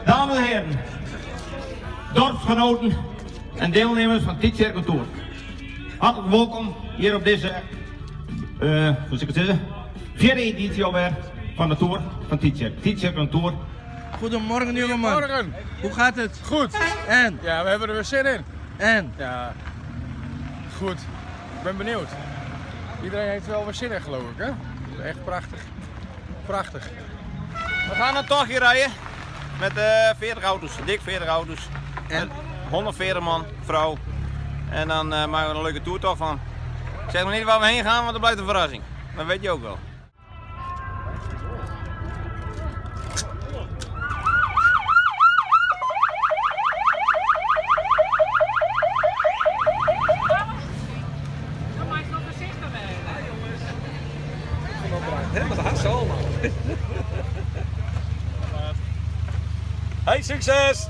Dames en heren, dorpsgenoten en deelnemers van Tytsjerk on Tour. Hartelijk welkom hier op deze, hoe zal ik het zeggen, vierde editie alweer van de Tour van Tytsjerk. Tytsjerk on Tour. Goedemorgen jongeman. Goedemorgen. Hoe gaat het? Goed. En? Ja, we hebben er weer zin in. En? Ja, goed. Ik ben benieuwd. Iedereen heeft er wel weer zin in, geloof ik, hè? Echt prachtig. Prachtig. We gaan een tochtje rijden met 40 auto's, dik 40 auto's. En? 140 man, vrouw. En dan maken we een leuke toertocht van. Ik zeg nog niet waar we heen gaan, want dat blijft een verrassing. Dat weet je ook wel. Hey, succes!